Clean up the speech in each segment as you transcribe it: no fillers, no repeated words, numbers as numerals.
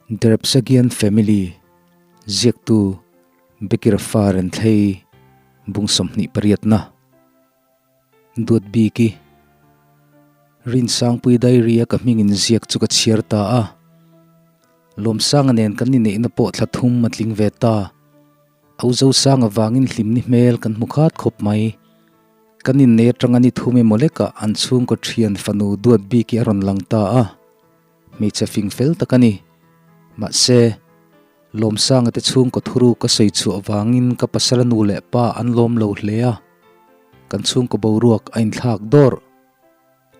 Derepsagian Family, Ziaktu, Bekir Fa Renthlei, Bung 28 na, Duat Biki, Rinsangpui Diary a ka hming in ziak chu ka chhiar ta a. Lawmsanga nen kan inneihna pawh thla thum a tling ve ta. Au Zosang avangin hlimni hmel kan hmu khat khawp mai. Kan innei atanga ni thum emaw lekah an chhungkaw thian fanu Duat Biki a rawn lang ta a. Hmeichhe fing fel tak a ni. Mahse, Lawmsanga te chhungkaw thuru ka sawi chhuah vangin ka pasala nu leh pa an lawm lo hle a, kan chhungkaw boruak a inthlak dawrh.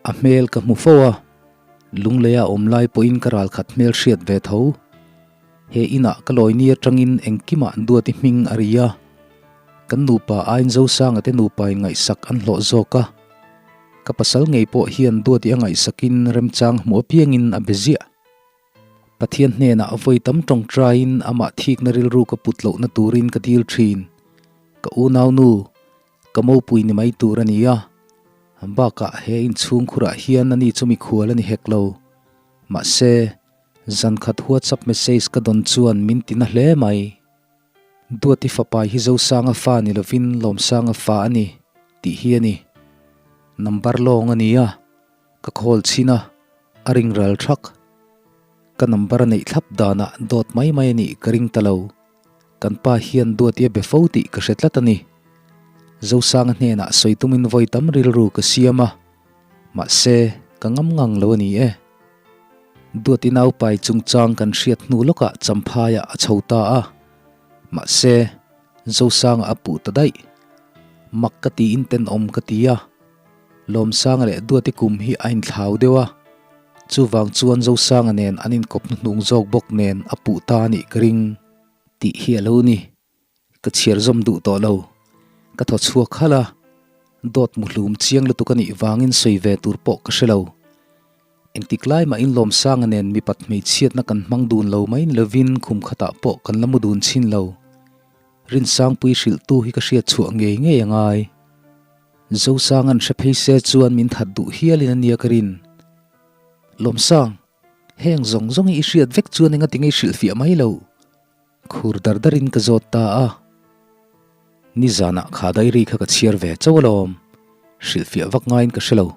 A hmel ka hmu fo a, lungleia awm lai pawhin ka ralkhat hmel hriat ve tho. He inah ka lawi ni atangin engkimah Duati hming a ri a, kan nupa aiin Zosanga te nupain ngaihsak an hlawh zawk a. Ka pasal ngei pawh hian Duati a ngaihsakin remchang hmuh apiangin a be ziah. Pathian hnenah vawi tam tawngtaiin amah thikna rilru ka put lohna turin ka dil thin. Ka unaunu, ka mopui ni mai tur a ni a. Bakah he inchhungkhurah hian ani chu mikhual a ni hek lo. Mahse, zankhat WhatsApp message ka dawn chuan min tina hle mai. Duati fapa hi Zosanga fa ni lovin Lawmsanga fa a ni tih hi a ni. Number lawng a ni a, ka call chhin a, a ring ral thak. Ka number a neih thlap danah dawt mai mai a nih ka ring ta lo. Kan pa hian Duati a be fo tih ka hre tlat a ni. Zosanga hnenah sawi tumin vawi tam rilru ka siam a, mahse ka ngam ngang lo a ni e. Duati naupai chungchang kan hriat hnu lawkah Champhaiah a chho ta a, mahse, Zosanga a puh ta daih. Mak ka tiin tenawm ka ti a, Lawmsanga leh Duati kum hi a inthlau deuh a, chuvang chuan Zosanga nen an inkawp hnuhnung zawk bawk nen a puh ta a nih ka ring tih hi a lo ni. Ka chhiar zawm duh tawh lo. Ka thaw chhuak khalh a, dawt muhlum chiang lutuk a nih vangin sawi ve tur pawh ka hre lo. Engtik lai mah in Lawmsanga nen mipat hmeichhiatna kan hmang dun lo mai ni lovin khum khatah pawh kan la mu dun chhin lo. Rinsangpui hrilhtu hi ka hriat chhuah ngei ngei a ngai. Zosanga'n hre phei se chuan min that duh hialin a nia ka rin. Lawmsang, heng zawng zawng hi i hriat vek chuan engati nge i hrilhfiah mai lo? Khur dar darin ka zawt ta a. Nizanah kha diary kha ka chhiar ve chauh alawm. Hrilhfiah vak ngaiin ka hre lo.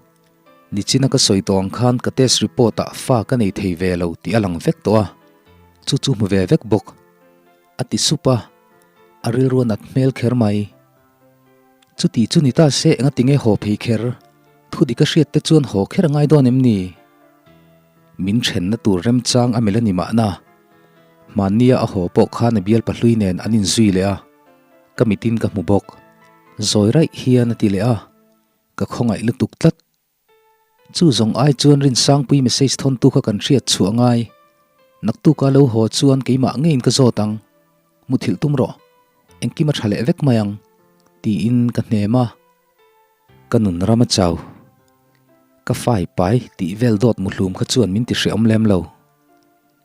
Nichina ka sawi tawh ang khan ka test report ah fa ka nei thei ve lo tih a lang vek tawh a. Chu chu hmu ve vek bawk. A ti sup a, a rilru a nat hmel kher mai. Chuti chu ni ta se engati nge haw phei kher? Thu dik a hriat te chuan haw kher a ngai dawn em ni? Min thenna tur remchang a melh a ni mahna. Hmannia a haw pawh khan a bial pahlui nen an inzui leh a, ka mitin ka hmu bawk. Zawi raih hian a ti leh a, ka khawngaih lutuk tlat. Chu zawng ai chuan Rinsangpui message thawntu kha kan hriat chhuah ngai. Naktuka lo haw chuan keimah ngeiin ka zawt ang. Muthilh tum rawh, engkim a tha leh vek mai ang, tiin ka hnem a. Ka nun ram a chau. Ka fai pai tih vel dawt muhlum kha chuan min ti hreawm lem lo.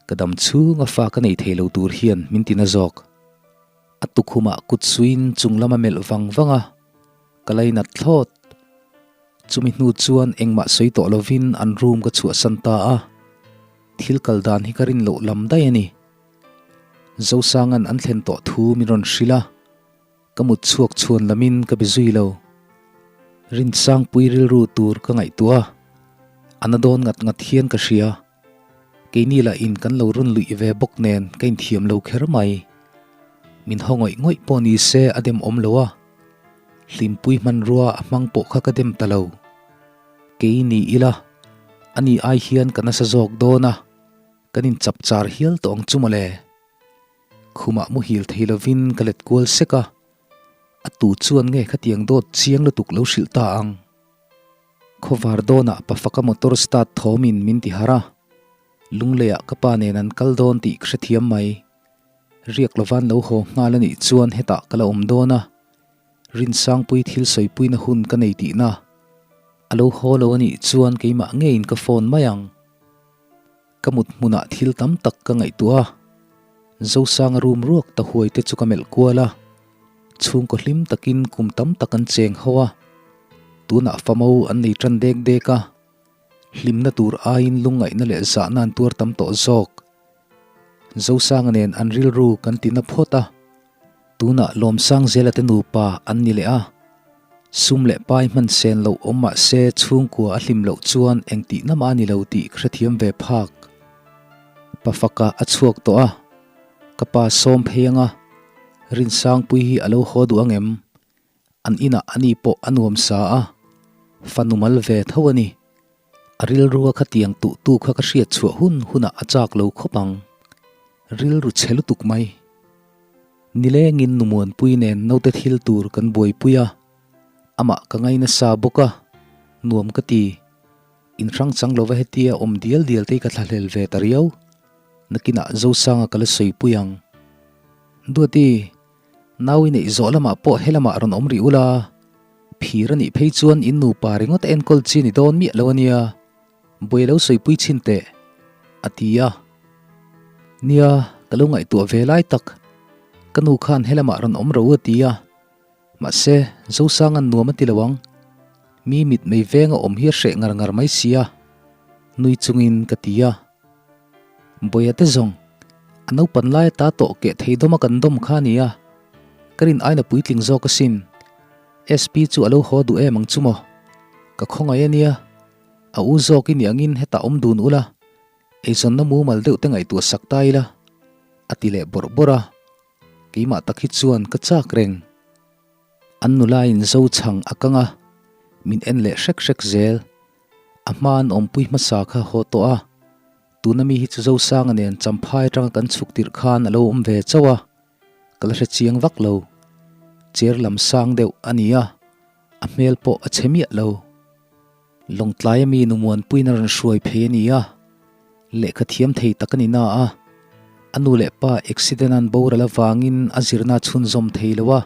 Ka dam chhung a fa ka nei thei lo tur hian min ti na zawk. A tukhumah kut suiin chung lam a melh vang vang a, ka lainat thlawt. Chumi hnu chuan engmah sawi tawh lovin an room ka chhuahsan ta a. Thil kal dan hi ka rin loh lam daih a ni. Zosanga'n an thlen tawh thu min rawn hrilh a. Ka mut chhuak chhuan lamin ka be zui lo. Rinsangpui rilru tur ka ngaihtuah a, a na dawn ngat ngat hian ka hria. Keini lah in kan lo run luih ve bawk nen ka inthiam lo kher mai. Min haw ngawih ngawih pawh ni se a dem awm lo a, hlimpui hmanrua a hmang pawh kha ka dem ta lo. Kei ni ila, ani ai hian ka nasa zawk dawn a, kan inchapchar hial tawh ang chu mawle. Khumah muhil thei lovin ka let kual sek a, a tu chuan nge khatiang dawt chiang lutuk lo hrilh ta ang. Khawvar dawnah pafaka motor start thawmin min ti harh a, Lungleiah ka pa nen an kal dawn tih ka hrethiam mai. Riak lovan lo haw nghal a nih chuan hetah ka la awm dawn a, Rinsangpui thil sawipuina hun ka nei tihna. A lo haw lo a nih chuan keimah ngeiin ka phone mai ang. Ka mut hmunah thil tam tak ka ngaihtuah a, Zosanga room ruak ta huai te chu ka melh kual a, chhungkaw hlim takin kum tam tak an cheng ho a, tunah famo an nei tan dek dek a, hlimna tur aiin lungngaihna leh zahna an tuar tam tawh zawk. Zosanga nen an rilru kan ti na phawt a, tunah Lawmsangzela te nupa an ni leh a. Sum leh pai hman sen loh awm mah se chhungkua a hlim loh chuan engtihna mah a ni lo tih ka hrethiam ve phak. Pafaka a chhuak tawh a, ka pa sawm phei anga Rinsangpui hi a lo haw duh angem? An inah ani pawh a nuam sa a, fanu mal ve tho a ni. A rilrua khatiang tuhtu kha ka hriat chhuah hun hunah a chak lo khawp ang. Rilru chhe lutuk mai. Nilengin Numuanpui nen naute thil tur kan buaipui a, amah ka ngai nasa bawk a, nuam ka ti. Inhrang chang lova hetia awm dial dial te hi ka thlahlel ve ta riau. Nakinah Zosanga ka la sawipui ang. Duati, Nau i neih zawh lamah pawh helamah rawn awm rih ula, phir a nih phei chuan in nupa ringawt a enkawl chi ni dawn miah lo a nia, buai lo sawipui chhin teh, a ti a. Nia, ka lo ngaihtuah ve lai tak, ka nu khan helamah rawn awm ro a ti a, mahse, Zosanga'n nuam a ti lo ang, mi mit mei venga awm hi a hreh ngar ngar mai si a, nui chungin ka ti a. Bawia te zawng, a naupan lai ata tawh keh thei dawm a kan dawm kha a ni a, ka rin aina puitling zawk asin. SP chu a lo haw duh em ang chu maw? Ka khawngaih a nia, a u zawk i nih angin hetah awm dun ula, eizawnna mumal deuh te ngaihtuah sak ta ila, a ti leh bawrh bawrh a, keimah tak hi chuan ka chak reng. An nulain zo chhang a kang a, min en leh hrek hrek zel. A hma an awmpui hmasa kha haw tawh a, tuna mi hi chu Zosanga nen Champhai atanga kan chhuk tirh khan a lo awm ve chauh a, ka la hre chiang vak lo. Chair lam sang deuh a ni a, a hmel pawh a chhe miah lo. Lawngtlai ami Numuanpuiin a rawn hruai phei a ni a, lehkha thiam thei tak a ni na a, a nu leh pa accident an boral avangin a zirna a chhunzawm thei lo a,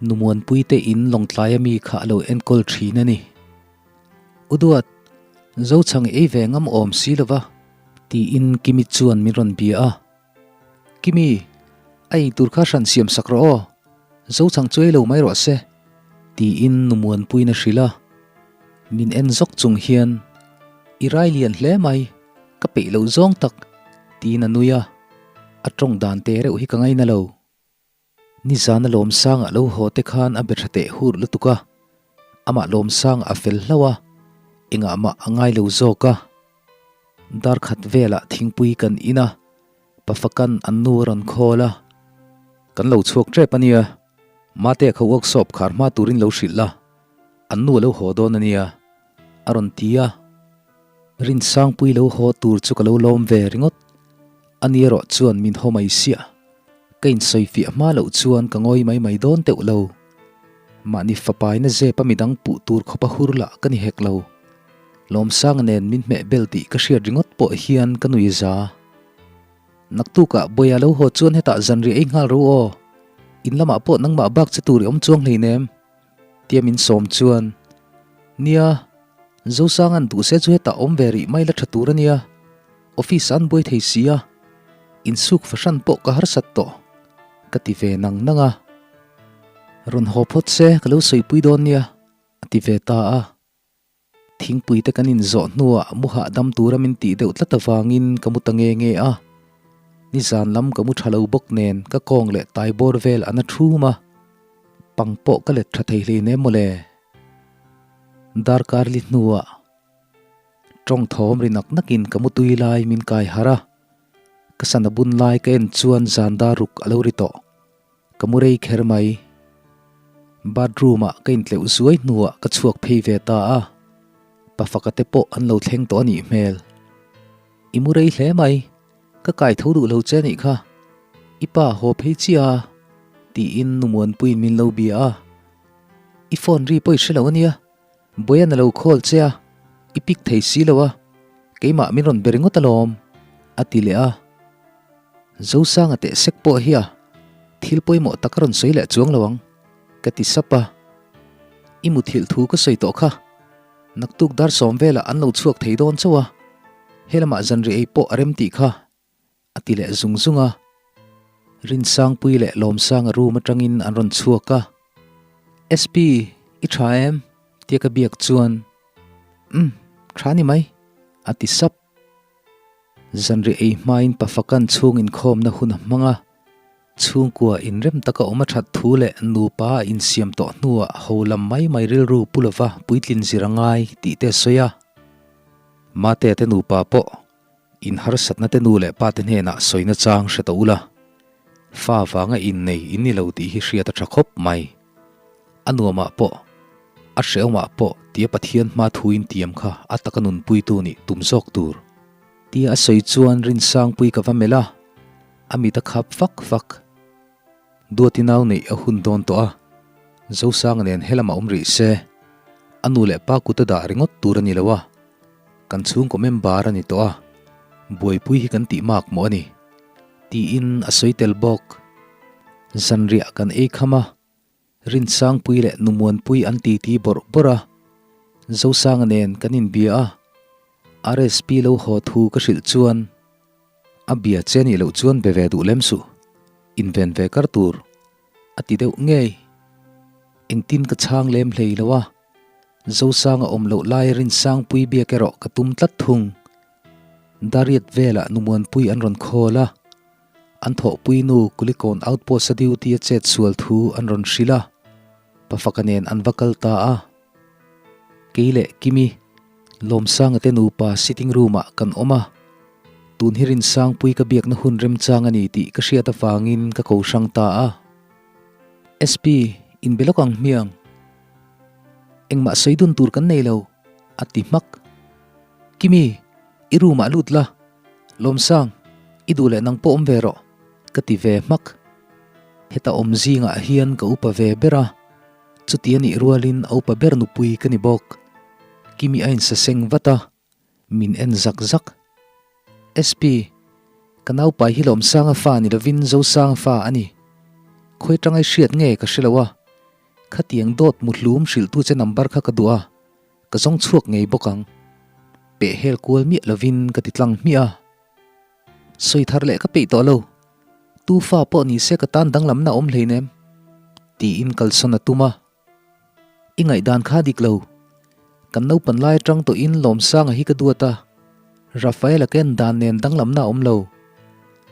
Numuanpuite in Lawngtlai ami kha a lo enkawl thin a ni. U Duat, Zochhang i ei ve ngam awm si lo va, tiin Kimi chuan min rawn bia a. Kimi, a ei tur kha hran siam sak rawh aw, Zochhang chu ei lo mai rawh se, tiin Numuanpuiin a hrilh a. Min en zawk chung hian, I rai lian hle mai, ka peih loh zawng tak, tiin a nui a. A tawng dan te reuh hi ka ngaina lo. Nizan a Lawmsanga lo haw te khan a be tha teh hur lutuk a, amah Lawmsanga a fel hlauh a, engah mah a ngai lo zawk a. Dar khat velah thingpui kan in a, Pafakan an nu a rawn khawl a. Kan lo chhuak tep a nia, Mate kha workshop khar hma turin lo hrilh la, an nu a lo haw dawn a nia, a rawn ti a. Rinsangpui lo haw tur chu ka lo lawm ve ringawt. Ani erawh chuan min haw mai siah. Ka insawifiah hma loh chuan ka ngawi mai mai dawn teuh lo. Mahni fapaina zep a midang puh tur khawpa hur lah ka ni hek lo. Lawmsanga nen min hmeh bel tih ka hriat ringawt pawh hian ka nui za. Naktukah Bawia lo haw chuan hetah zanriah ei nghal ro aw. In lamah pawh nangmah bak che tur i awm chuang hleinem. Tia min sawm chuan, Nia, Zosanga'n duh se chu hetah awm ve rih mai la tha tur a nia. Office an buai thei si a, insuk fahran pawh ka harsat tawh, ka ti ve nang nang a. Rawn haw phawt se ka lo sawipui dawn nia, a ti ve ta a. Thingpui te kan inzawh hnuah mu hahdam tura min tih deuh tlat avangin ka mu ta nge nge a. Nizan lam ka mu tha lo bawk nen ka kawng leh tai bawr vel a na thum a, pang pawh ka let tha thei hleinem mawle. Darkar li hnuah. Tawng thawm ri nak nakin ka mu tui lai min kai harh a, ka sana bun lai ka en chuan zan dar ruk a lo ri tawh. Ka mu rei kher mai. Bathroom ah ka intleuh zuai hnuah ka chhuak phei ve ta a, pafaka te pawh an lo thleng tawh a nih hmel. I mu rei hle mai, ka kai tho duh lo che a nih kha, i pa haw phei chiah a, tiin nu Muanpuiin min lo bia a. I phone ri pawh i hre lo a nia. Buaian a lo call che a, i pick thei si lo a, keimah min rawn be ringawt alawm, a ti leh a. Zosanga teh sek pawh hi a, thil pawimawh tak a rawn sawi leh chuang lo ang, ka ti sap a. I muthilh thu ka sawi tawh kha, naktuk dar sawm velah an lo chhuak thei dawn chauh a, helamah zanriah ei pawh a rem tih kha, A ti leh zung zung a. Rinsangpui leh Lawmsanga room atangin an rawn chhuak a. SP, i tha em? tia ka biak chuan, Umm, tha ni mai, a ti sap. Zanriah ei hmain Pafakan chhung inkhawmna hun a hmang a, chhungkua inrem taka awm a that thu leh nupa a insiam tawh hnuah ho lam mai mai rilru pu lova puitlin zir a ngai tih te a sawi a. Matea te nupa pawh in harsatna te nu leh pa te hnenah sawina chang hre tawh ula, fa vanga innei in ni lo tih hi hriat a tha khawp mai. A nuamah pawh, a hrehawmah pawh tia Pathian hma thuin tiam kha a taka nunpuitu nih tum zawk tur. Tia a sawi chuan Rinsangpui ka va melh a, a mit a khap fak fak. Duati nau neih a hun dawn tawh a, Zosanga nen helamah awm rih se, a nu leh pa kut a dah ringawt tur a ni lo a, kan chhungkaw member a ni tawh a, buaipui hi kan tih mak mawh a ni, tiin a sawi tel bawk. Zanriah kan ei kham a, Rinsangpui leh Numuanpui an titi bawrh bawrh a, Zosanga nen kan inbia a, RSP lo haw thu ka hrilh chuan a bia che nih loh chuan be ve duh lem suh, inven ve kar tur a ti deuh ngei. Engtin ka chhang lem hlei lo a, Zosanga awm loh lai Rinsangpui biak erawh ka tum tlat thung. Dariat velah Numuanpui an rawn call a. An thawhpui nu Kulikawn Outpost a duty a chet sual thu an rawn hrilh a, Pafaka nen an va kal ta a. Kei leh Kimi, Lawmsanga te nupa sitting room ah kan awm a, tun hi Rinsangpui ka biakna hun remchang a ni tih ka hriat avangin ka ko hrang ta a. SP, inbe lawk ang hmiang. Engmah sawi dun tur kan nei lo, a ti hmak. Kimi, i room ah lut la. Lawmsang, i duh leh nang pawh awm ve rawh, ka ti ve hmak. Heta awm zingah hian ka upa ve ber a, chuti a nih rualin a upa ber nupui ka ni bawk. Kimi a insaseng vat a, min en zak zak. SP, ka naupai hi Lawmsanga fa ni lovin Zosanga fa a ni. Khawi tangai hriat nge ka hre lo a, khatiang dawt muhlum hrilhtu che number kha ka duh a. Ka zawng chhuak ngei bawk ang. Peh hel kual miah lovin ka ti tlang hmiah a. Sawi thar leh ka peih tawh lo. Tu fa pawh ni se ka tan danglamna a awm hleinem. Tiin kalsawn a tum a. I ngaihdan kha dik lo. Kan naupan lai atang tawhin Lawmsanga hi ka duat a. Rafaela ken dan nen danglamna a awm lo.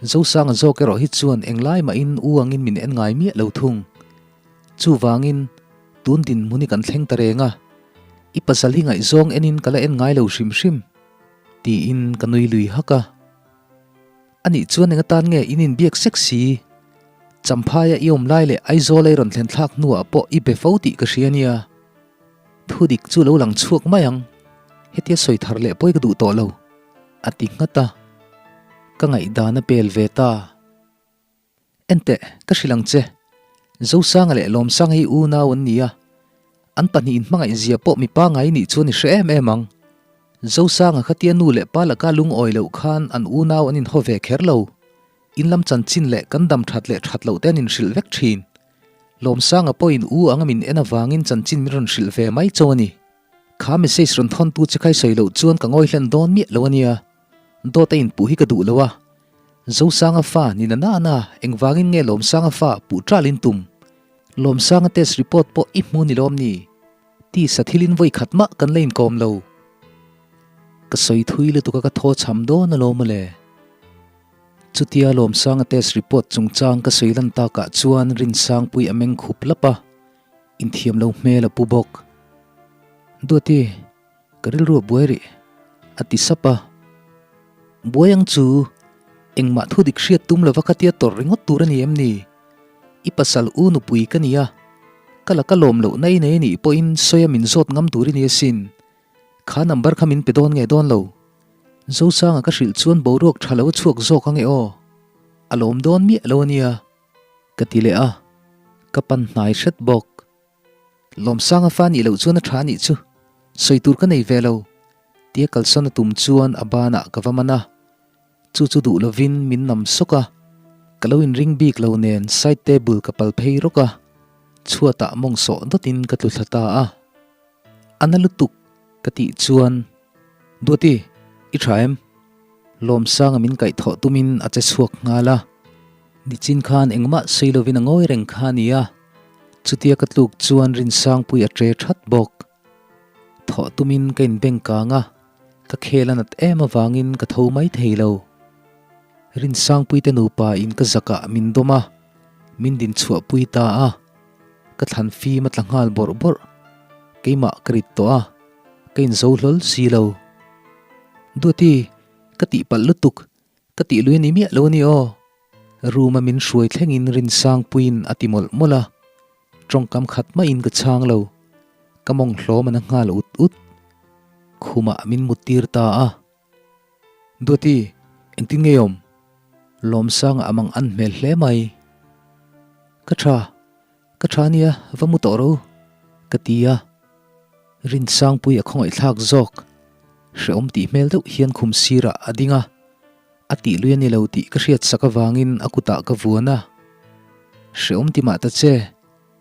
Zosanga zawk erawh hi chuan englai mahin u angin min en ngai miah lo thung. Chuvangin, tun dinhmun hi kan thleng ta reng a, i pasal hi ngaihzawng enin ka la en ngai lo hrim hrim, tiin ka nui lui hak a. Anih chuan eng atan nge in inbiak sek si? Champhaia i awm lai leh Aizawl a i rawn thlen thlak hnuah pawh i be fo tih ka hria nia. Thudik chu lo lang chhuak mai ang, hetia sawi thar leh pawi ka duh tawh lo, a ti nghat a. Ka ngaihdan a pel ve ta. Enteh, ka hrilh ang che. Zosanga leh Lawmsanga hi unau an ni a, an pahnihin hmangaih zia pawh mi pangai nih chuan i hre em em ang. Zosanga khatia nu leh pa laka lungawi loh khan an unau an inhaw ve kher lo. In lam chanchin leh kan dam that leh that loh te an inhrilh vek thin. Lawmsanga pawhin u anga min en avangin chanchin min rawn hrilh ve mai chauh a ni. Kha message rawn thawntu che khai sawi loh chuan ka ngawi hlen dawn miah lo a nia. Dawt a inpuh hi ka duh lo a. Zosanga fa ni na na na, engvangin nge Lawmsanga fa puh ṭalin tum? Lawmsanga test report pawh i hmu ni lawm ni? Tisa thilin vawi khat mah kan la inkawm lo. Ka sawi thui lutuk a ka thaw chham dawn alawm mawle. Chutia Lawmsanga test report chungchang ka sawi lan takah chuan Rinsangpui a meng khup lap a, inthiam lo hmel a pu bawk. Duati. Ka rilru a buai rih, a ti sap a. Buai ang chu, engmah thu dik hriat tum lova ka tia tawrh ringawt tur a ni em ni? I pasal u nupui ka ni a, ka laka lawm loh na i nei anih pawhin sawi a min zawt ngam tur i ni asin. Kha number kha min pe dawn nge dawn lo? Zosanga ka hrilh chuan boruak tha lo a chhuak zawk ange aw. A lawm dawn miah lo a nia, ka ti leh a, ka pan hnai hret bawk. Lawmsanga fa nih loh chuan a tha anih chu, sawi tur ka nei ve lo, tia kalsawn a tum chuan a banah ka va man a, chu chu duh lovin min nam sawk a, ka lo inring bik lo nen side table ka pal phei rawk a, chhuatah mawng sawh dawtin ka tlu thla ta a. A na lutuk ka tih chuan, Duati, i tha em? Lawmsanga min kaihthawh tumin a che chhuak nghal a, nichin khan engmah sawi lovin a ngawi reng kha a ni a. Chutia ka tluk chuan Rinsangpui a tre that bawk. Thawh tumin ka inbeng kang a, ka khel a nat em avangin ka tho mai thei lo. Rinsangpuite nupa in ka zakah min dawm a, min din chhuahpui ta a. Ka thlan fim a tla nghal bawrh bawrh. Keimah ka rit tawh a, ka inzo hlawl si lo. Duati, ka tihpalh lutuk, ka tih lui a ni miah lo a ni aw. Room a min hruai thlengin Rinsangpuiin a ti mawlh mawlh a, tawngkam khat mahin ka chhang lo. Ka mawng hlawm a na nghal ut ut. Khumah min muttir ta a. Duati, engtin nge awm? Lawmsanga a mang an hmel hle mai. Ka tha, ka tha nia, va mu tawh ro, ka ti a. Rinsangpui a khawngaihthlak zawk. Hrehawm tih hmel deuh hian khum sirah a ding a. A tih lui a ni lo tih ka hriat sak avangin a kutah ka vuan a. Hrehawm ti mah ta che,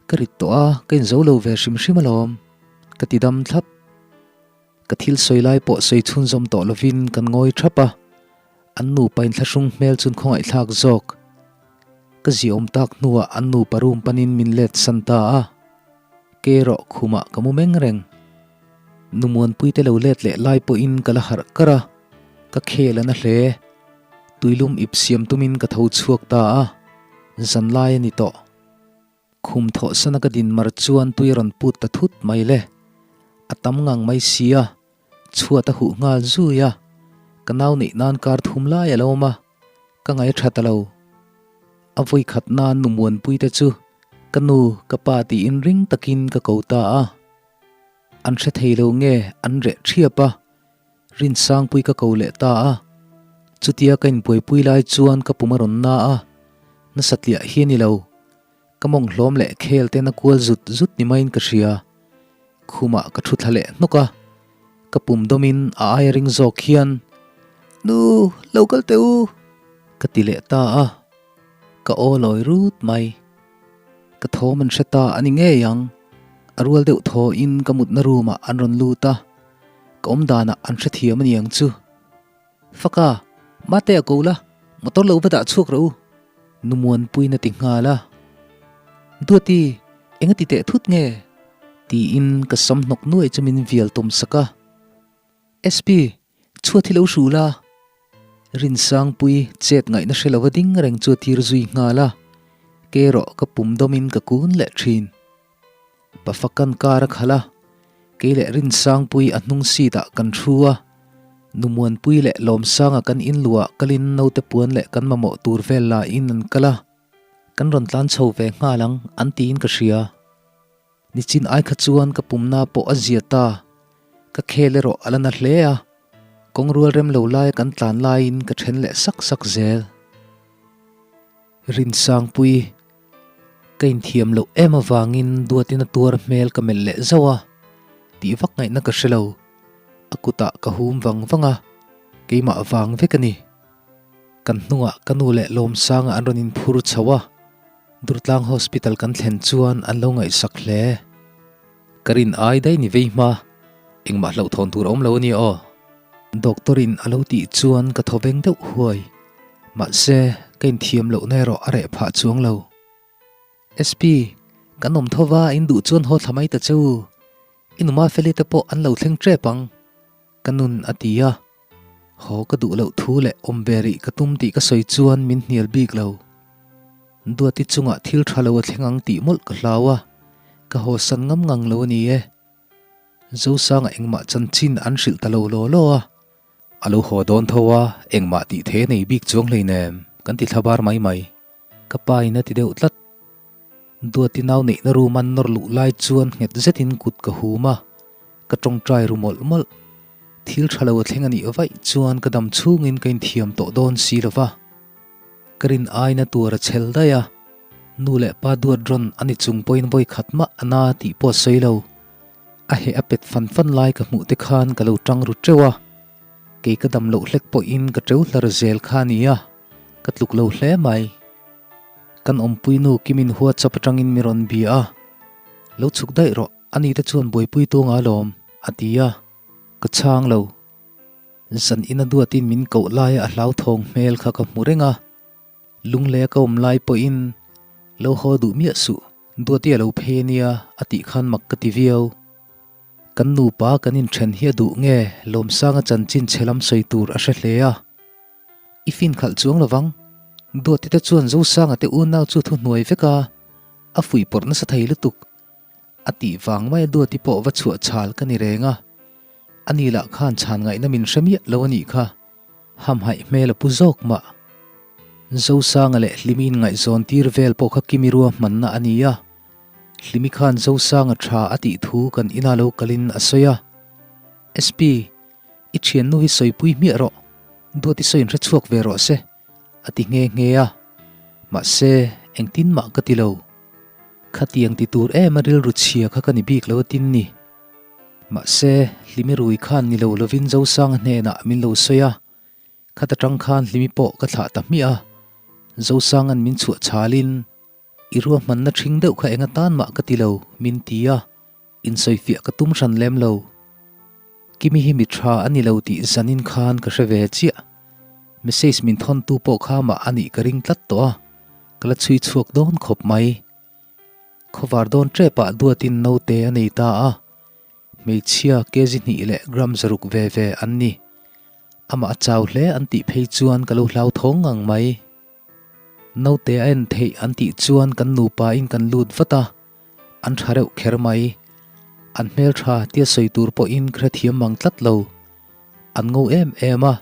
ka rit tawh a, ka inzo lo ve hrim hrim alawm, ka ti dam thlap. Ka thil sawi lai pawh sawi chhunzawm tawh lovin kan ngawi thap a, an nupa inthlahrung hmel chun khawngaihthlak zawk. Ka ziaawm tak hnuah an nupa room panin min let san ta a, ke erawh khumah ka mu meng reng. Nu Muanpuite lo let leh lai pawhin ka la harh kar a, ka khel a na hle. Tuilum ip siam tumin ka tho chhuak ta a, zanlai a ni tawh. Khum thawhsana ka din mar chuan tui a rawn put ta thut mai le. A tam ngang mai si a, chhuat a huh nghal zui a. Ka nau neih nan kar thum lai a lo awm a, ka ngaih a tha ta lo. A vawi khat nan nu Muanpui te chu ka nu, ka pa tiin ring takin ka ko ta a. An hre thei lo nge an reh thiap a, Rinsangpui ka ko leh ta a. Chutia ka inbuaipui lai chuan ka pum a rawn na a, nasa tliah hi a ni lo. Ka mawng hlawm leh khel ten a kual zut zut ni maiin ka hria. Khumah ka thu thla leh hnawk a, ka pum dawmin a aia ring zawk hian, Nu, lo kal teh u! ka ti leh ta a, ka aw lawi rut mai. Ka thawm an hre ta a ni ngei ang. A rual deuh thawhin ka mutna room ah an rawn lut a, ka awm danah an hrethiam a ni ang chu. Faka, mate a ko la, motor lo va dah chhuak rawh u. Nu Muanpuiin a ti nghal a. Duati, eng a ti teh thut nge? Tiin ka sam hnawk nuai chu min vial tawm sak a. SP, chhuat hi lo hru la. Rinsangpui chet ngaihna hre lova ding reng chu a tir zui nghal a, ke erawh ka pum dawmin ka kun leh thin. Pafakan kar a khalh a, kei leh Rinsangpui a hnung seat ah kan thu a, Numuanpui leh Lawmsanga kan inluah kalin naute puan leh kan mamawh tur vel la in an kal a, kan rawn tlan chho ve nghal ang an tiin ka hria. Nichin ai kha chuan ka pumna pawh a zia ta, ka khel erawh a la na hle a, kawng rual rem lo laia kan tlan laiin ka then leh sak sak zel. Rinsangpui, ka inthiam loh em avangin Duatin a tuar hmel ka melh leh zauh a, tih vak ngaihna ka hre lo. A kutah ka hum vang vang a, keimah vang vek a ni. Kan hnungah ka nu leh Lawmsanga an rawn inphur chho a, Durtlang Hospital kan thlen chuan an lo ngaihsak hle. Ka rin ai daih ni vei hma, engmah hlauhthawn tur a awm lo a nia aw. Doctor in a lo tih chuan ka thaw veng deuh huai. Mahse, ka inthiam lohna erawh a reh phah chuang lo. SP, kan awm tho va, in duh chuan haw thla mai ta che u. I numa Feli te pawh an lo thleng tep ang. Ka nun a ti a. Haw ka duh loh thu leh awm ve rih ka tum tih ka sawi chuan min hnial bik lo. Duati chungah thil tha lo a thleng ang tih mawlh ka hlau a, ka haw san ngam ngang lo a ni e. Zosanga engmah chanchin an hrilh ta lo law law a. A lo haw dawn tho a, engmah tih thei a nei bik chuang hleinem, kan ti thla bar mai mai. Ka pa in a ti deuh tlat. Duati nau neihna room an nawr luh lai chuan nghet zetin kut ka hum a, ka tawngtai ru mawlh mawlh. Thil tha lo a thleng a nih vaih chuan ka dam chhungin ka inthiam tawh dawn si lo va. Ka rin aina tur a chhel daih a, nu leh pa duat rawn a ni chung pawhin vawi khat mah a na tih pawh a sawi lo. A heh a pet fan fan lai ka hmuh te khan ka lo tang ru teuh a, kei ka dam loh hlek pawhin ka teu hlar zel kha a ni a, ka tluk lo hle mai. Kan awmpui nu Kimin WhatsApp atangin mi rawn bia a, Lo chhuk daih rawh, ani te chuan buaipui tung a lawm, a ti a, ka chhang lo. Zan ina duatin min koh laia a hlauthawng hmel kha ka hmu reng a, lunglei a ka awm lai pawhin lo haw duh miah suh, duati a lo phei ania a tih khan mak ka ti viau. Kan nupa kan inthen hi a duh nge Lawmsanga chanchin chhe lam sawi tur a hre hle a. I fin khalh chuang lovang. Duati te chuan Zosanga te unau chu thuhnuai vek a, a fuihpawrh nasa thei lutuk. A tih vang maia Duati pawh va chhuah chhal ka ni reng a. Ani lah khan chhan ngaihna min hre miah lo a nih kha. Hamhaih hmel a pu zawk mah. Zosanga leh Hlimi inngaihzawn tir vel pawh kha Kimi ruahmanna a ni a. Hlimi khan Zosanga tha a tih thu kan ina lo kalin a sawi a. SP, i thiannu hi sawipui hmiah rawh, Duati sawiin hre chhuak ve rawh se, a ti nghe nghe a. Mahse, engtin mah ka ti lo. Khatiang ti tur em a rilru chhia kha ka ni bik lo a tin ni. Mahse, Hlimi rui khan ni lo lovin Zosanga hnenah min lo sawi a, khat atang khan Hlimi pawh ka thlah ta hmiah a, Zosanga'n min chhuah chhalin, I ruahmanna ṭhing deuh kha eng atan mah ka ti lo, min ti a, insawifiah ka tum hran lem lo. Kimi hi mi ṭha a ni lo tih zanin khan ka hre ve chiah. Message min thawntu pawh kha mah a nih ka ring tlat tawh a, ka la chhui chhuak dawn khawp mai. Khawvar dawn ṭepah duatin naute a nei ta a, hmeichhia kg hnih leh gram zaruk ve ve an ni. Amah a chau hle an tih phei chuan ka lo hlauthawng ngang mai. Naute a en theih an tih chuan kan nupain kan lut vat a, an ṭha reuh kher mai. An hmelṭha tia sawi tur pawhin ka hrethiam mang tlat lo. An ngo em em a,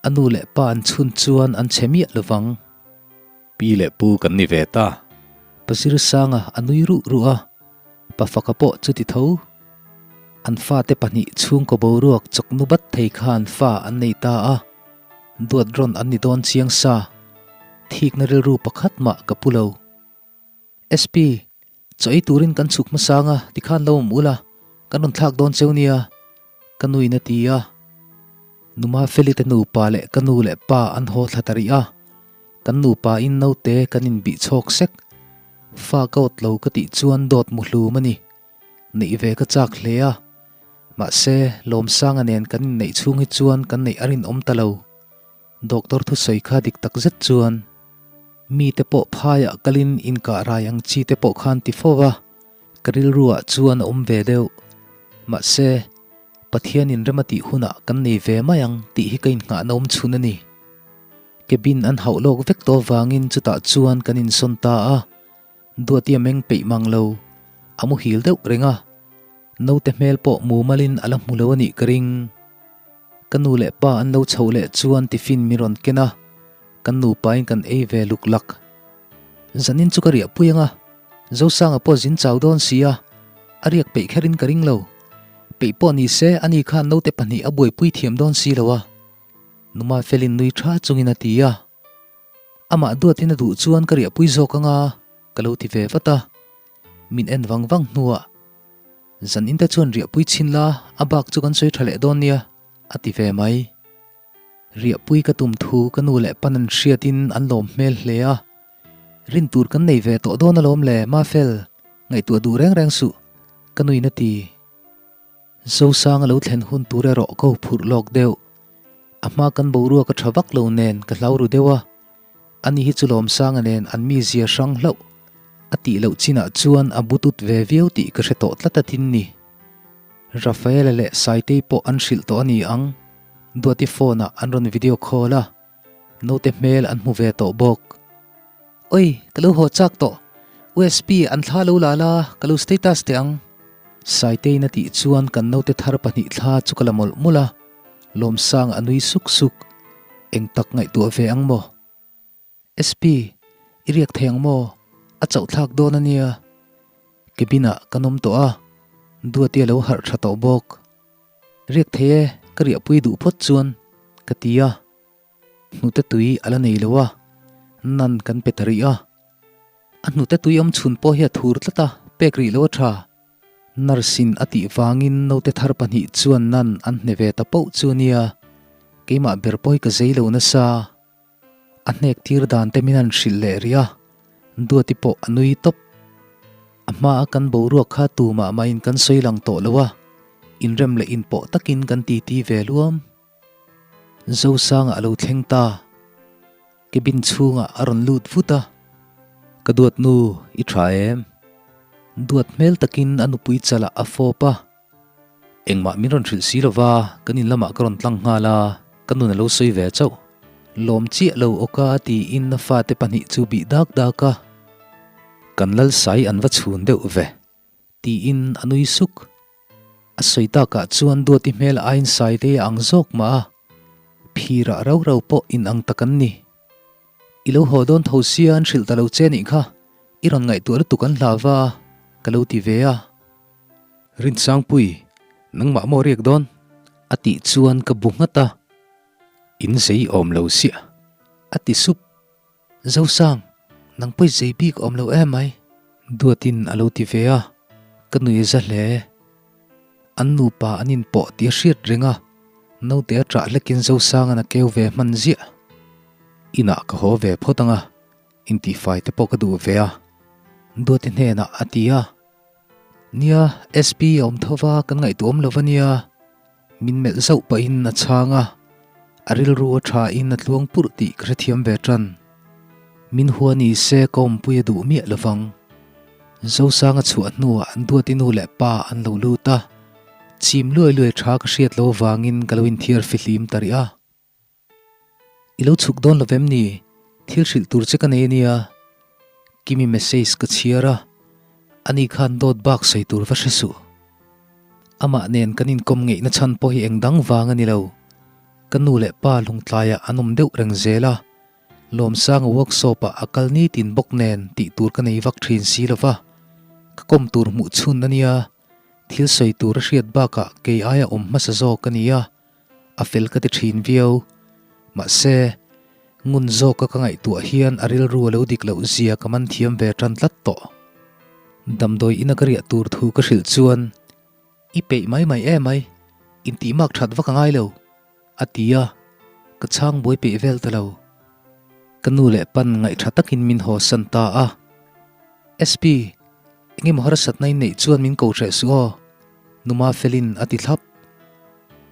a nu leh pa an chhun chuan an chhe miah lovang. Pi leh pu kan ni ve ta. Pa Zirsanga a nui ruh ruh a, pa Faka pawh chuti tho. An fate pahnih chhungkaw boruak chawknu bat thei khan fa an nei ta a, duat rawn an ni dawn chiang sa. Thikna rilru pakhat mah ka pu lo. SP, Chaw ei turin kan chhuk hmasang a, tikhan lo awm ula, kan rawn thlak dawn cheu nia, ka nuin a ti a. Numa Feli te nupa leh ka nu leh pa an haw thla ta rih a, kan nupa in naute kan inbih chhawk sek. Fa ka awt lo ka tih chuan dawt mu hlum a ni. Neih ve ka chak hle a, mahse Lawmsanga nen kan inneih chhung hi chuan kan neih a rinawm ta lo. Doctor thusawi kha dik tak zet chuan mite pawh phaiah kalin inkah rai ang chi te pawh khan ti fo va, ka rilruah chuan a awm ve deuh. Mahse, Pathianin rem a tih hunah kan nei ve mai ang tih hi ka innghahna awm chhun a ni. Cabin an hauh lawk vek tawh avangin chutah chuan kan insawn ta a, Duati a meng peih mang lo, a muhil deuh reng a, naute hmel pawh mumalin a la hmu lo a nih ka ring. Ka nu leh pa an lo chhoh leh chuan tiffin min rawn ken a, kan nupain kan ei ve luk lak. Zanin chu ka riah pui ang a, Zosanga pawh zin chau dawn si a, a riak peih kherin ka ring lo. Peih pawh ni se ani khan naute pahnih a buaipui thiam dawn si lo a, Numa felin nui tha chungin a ti a. Amah duatin a duh chuan ka riahpui zawk ang a, ka lo ti ve vat a. Min en vang vang hnuah, Zan inte chuan riahpui chhin la, a bak chu kan sawi tha leh dawn nia, a ti ve mai. Riahpui ka tum thu ka nu leh pan an hriatin an lawm hmel hle a. Rin tur kan nei ve tawh dawn alawm le, Mafel, ngaihtuah duh reng reng suh, ka nuin a ti. Zosang a lo thlen hun tur erawh ka huphurh lawk deuh. A hma kan boruak a tha vak lo nen ka hlau ru deuh a. Ani hi chu Lawmsanga nen an mizia hrang hlauh a tih loh chinah chuan a butut ve viau tih ka hre tawh tlat a tin ni. Rafaela leh Saitei pawh an hrilh tawh a ni ang. Duati phone ah an rawn video call a. Naute hmel an hmu ve tawh bawk. Oi, ka lo haw chak tawh. USB an thla lo la la, ka lo status teh ang. Saitein a tih chuan kan naute thar pahnih thla chu ka la mawlh mawlh a, Lawmsang a nui suk suk. Eng tak ngaihtuah ve ang maw? SP, i riak thei ang maw? A chauh thlak dawn a nia. Cabin ah kan awm tawh a, Duati a lo harh tha tawh bawk. Riak thei e, ka riahpui duh phawt chuan, ka ti a. Hnute tui a la nei lo a, nan kan pe ta rih a. A hnute tui awm chhun pawh hi a thur tlat a, pek rih lo a tha. Nurse in a tih vangin naute thar pahnih chuan nan an hne ve ta poh chu a nia, keimah ber pawh hi ka zei lo nasa. A hnek tir dan te min han hrilh leh rih a, Duati pawh a nui tawp. A hmaa kan boruak kha tumah mahin kan sawi lang tawh lo a, inrem leh inpawh takin kan titi ve luam. Zosanga a lo thleng ta. Cabin chhungah a rawn lut vut a, Ka duat nu, i tha em? Duat hmel takin a nupui chalah a fawp a. Engmah min rawn hrilh si lova, kan in lamah ka rawn tlang nghal a, ka nun a lo sawi ve chauh. Lawm chiah lo awka tiin a fate pahnih chu bih dak dak a. Kan lal sai an va chhun deuh ve tiin a nui suk. A sawi takah chuan Duati hmel aiin Saitei a ang zawk mah a, phirah rau rau pawh inang tak an ni. I lo haw dawn tho sia an hrilh ta lo che nih kha, i rawn ngaihtuah lutuk an hla va a, ka lo ti ve a. Rinsangpui, nangmah maw riak dawn? A tih chuan ka bu nghat a, In zei awm lo siah, a ti sup. Zosang, nang pawi zei bik awm lo em mai? Duatin a lo ti ve a, ka nui za hle. An nupa an inpawh tih a hriat reng a, naute a ṭah hlekin Zosanga'n a keu ve hman ziah. Inah ka haw ve phawt ang a, intihfai te pawh ka duh ve a, Duati hnenah a ti a. Nia, SP a awm tho va, kan ngaihtuah awm lo va nia. Min melh zauh pahin a chhang a, a rilru a thain a tluang purh tih ka hrethiam ve tan. Min hua ni se ka awmpui a duh miah lovang. Zosanga chhuah hnuah an duati nu leh pa an lo lut a, chim luai luai tha ka hriat lo vangin ka lo inthiar fihlim ta rih a. I lo chhuk dawn lo vem ni? Thil hrilh tur che ka nei a nia. Kimi message ka chhiar a, ani khan dawt bak sawi tur va hre suh. Amah nen kan inkawm ngeihna chhan pawh hi eng dang vang a ni lo. Ka nu leh pa lungtlaiah an awm deuh reng zel a, Lawmsanga workshop-ah a kal nitin bawk nen tih tur ka nei vak thin si lo va, ka kawm tur hmuh chhun a nia. Thil sawi tur a hriat bakah kei aia awm hmasa zawk a ni a. A fel ka ti thin viau. Mahse, ngun zawka ka ngaihtuah hian a rilru a lo dik loh zia ka man thiam ve tan tlat tawh. Damdawi ina ka riah tur thu ka hrilh chuan, I peih mai mai em ai, intihmak that vak a ngai lo, a ti a, ka chhang buai peih vel ta lo. Ka nu leh pan ngaihtha takin min hawsan ta a. SP, engemaw harsatna in neih chuan min ko hreh suh aw. Numa felin a ti thlap.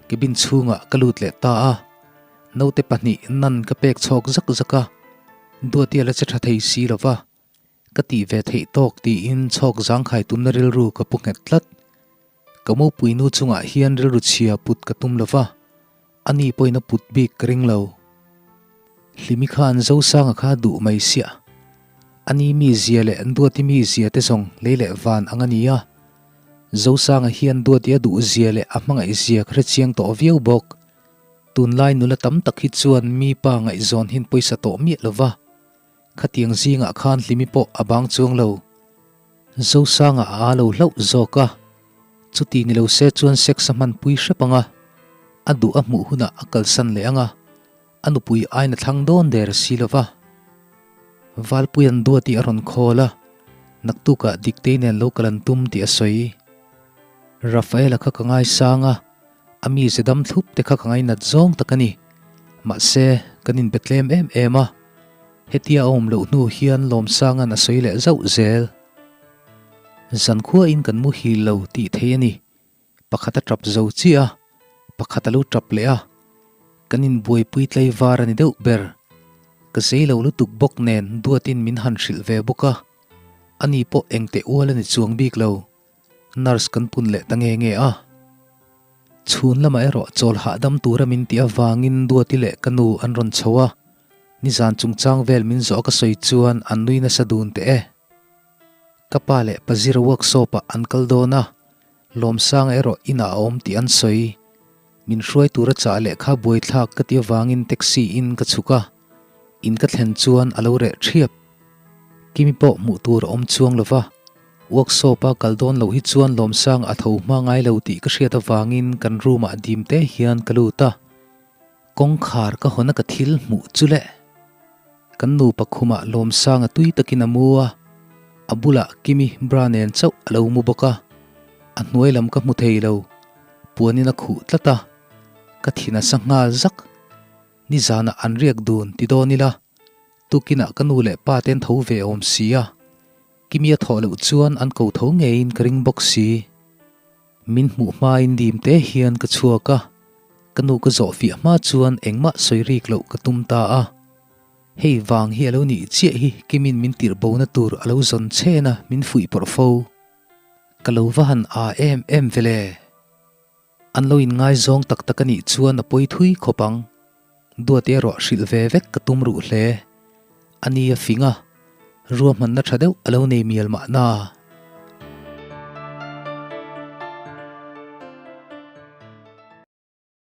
Cabin chhungah ka lut leh ta a, naute pahnih nan ka pek chhawk zak zak a, Duati a la che tha thei si lo va, ka tih ve theih tawk tiin chhawk zangkhai tumna rilru ka pu nghet tlat. Ka mopui nu chungah hian rilru chhia put ka tum lo va, ani pawhin a put bik ka ring lo. Hlimi khan Zosanga kha duh mai siah. Ani mizia leh Duati mizia te zawng lei leh van ang a ni a. Zosanga hian Duati a duh zia leh a hmangaih zia ka hre chiang tawh viau bawk. Tunlai nula tam tak hi chuan mi pa ngaihzawn hin pawisa tawh miah lo va, khatiang zingah khan Hlimi pawh a bang chuang lo. Zosanga a aa lo hlauh zawk a, chuti ni lo se chuan sex a hmanpui hrep ang a, a duh a hmuh hunah a kalsan leh ang a, A nupui ain a thlang dawn der si lo va. Valpuia'n Duati a rawn call a, naktukah Diktei nen lo kal an tum tih a sawi. Rafaela kha ka ngaisang a, a mize dam thlup te kha ka ngainat zawng tak a ni. Mahse, kan inbe tlem em em a, hetia a awm loh hnu hian Lawmsanga'n a sawi leh zauh zel. Zankhuain kan muhil lo tih theih a ni. Pakhat a tap zo chiah a, pakhat a lo tap leh a, kan inbuaipui tlaivar a ni deuh ber. Ka zei lo lutuk bawk nen Duatin min han hrilh ve bawk a, ani pawh engteh ual a ni chuang bik lo, nurse kan pun leh ta nge nge a. Chhun lamah erawh chawl hahdam tura min tih avangin Duati leh ka nu an rawn chho a, nizan chungchang vel min zawh a ka sawi chuan an nui nasa dun teh e. Ka pa leh Pazira workshop ah an kal dawn a, Lawmsanga erawh inah a awm tih an sawi. Min hruai tura chah leh kha buaithlak ka ti avangin taxi in ka chhuk a, in ka thlen chuan a lo reh ṭhiap. Kimi pawh hmuh tur a awm chuang lo va, workshop a kal dawn loh hi chuan Lawmsanga a tho hma ngai lo tih ka hriat avangin kan room ah dim te hian ka lut a. Kawngkhar ka hawn a ka thil hmuh chu le. Kan nupa khumah Lawmsanga tui takin a mu a, a bulah Kimi bra nen chauh a lo mu bawk a, a hnuai lam ka hmu thei lo, puanin a khuh tlat a, ka thin a sa nghal zak. Nizanah an riak dun ti dawn ila, tukinah ka nu leh pa ten tho ve awm si a, Kimi a thawh loh chuan an ko tho ngeiin ka ring bawk si. Min hmuh hmain dim te hian ka chhuak a, ka nu ka zawh fiah hma chuan engmah sawi rik loh ka tum ta a. Hei vang hi a lo nih chiah hi Kimin min tirh bona tur a lo zawn chen a min fuih pawrh fo. Ka lo va han aa em em ve le. An lo inngaizawng tak tak a nih chuan a pawi thui khawp ang. Duati erawh hrilh ve vek ka tum ruh hle. A ni a fing a, ruahmanna tha deuh a lo nei mial mahna.